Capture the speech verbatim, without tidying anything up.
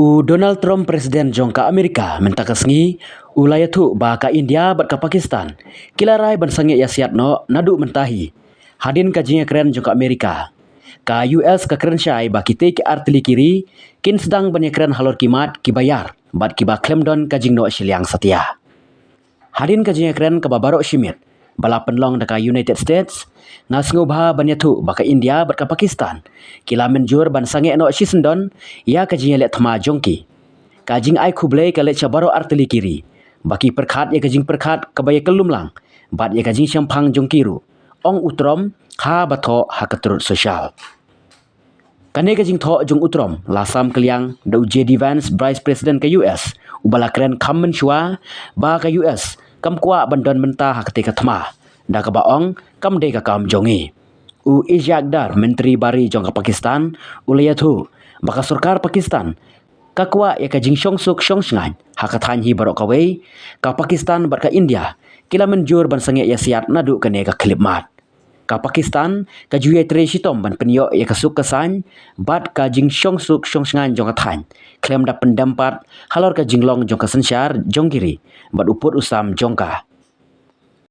U Donald Trump, President jong ka Amerika, mynta ka sngi u la ïathuh ba ka India bad ka Pakistan ki la rai ban sangeh ïasiat noh naduh mynta hi, hadien ka jingïakren jong ka Amerika. Ka U S ka kren shai ba kitei ki artylli ki ri kin sdang ban ïakren halor ki mat kiba ïar bad kiba khlem don ka jingnoh shiliang satia. Hadien ka jingïakren kaba baroh shi miet ba la pynlong da ka United States, nga sngewbha ban ïathuh ba ka India bad ka Pakistan ki la mynjur ban sangeh noh shisyndon ïa ka jingïaleh thma jong ki. Ka jingai khublei ka leit sha baroh artylli ki ri ba ki pyrkhat ïa ka jingpyrkhat kaba ïakyllum lang bad ïa ka jingshemphang jong ki ruh, ong u Trump haba thoh ha ka Truth Social. Kane ka jingthoh jong u Trump la sam kylliang da u J D Vance, Vice President ka U S, uba la kren kham mynshuwa ba ka U S kam kwah ban don mynta ha katei ka thma, da kaba ong kam dei ka kam jong ngi. U Iskandar, Myntri Bar Ri jong ka Pakistan, u la ïathuh ba ka sorkar Pakistan ka kwah ïa ka jingshongsuk shongshngaiñ ha ka thaiñ hi baroh kawei. Ka Pakistan bad ka India ki la mynjur ban sangeh ïasiat naduh kane ka khyllipmat. Ka Pakistan ka ju ïatrei shitom ban pynïoh ïa ka suk ka saiñ bad ka jingshongsuk shongshngaiñ jong ka thaiñ, khlem da pyndem pat halor ka jinglong jong ka synshar jong ki ri bad u pud u sam jong ka.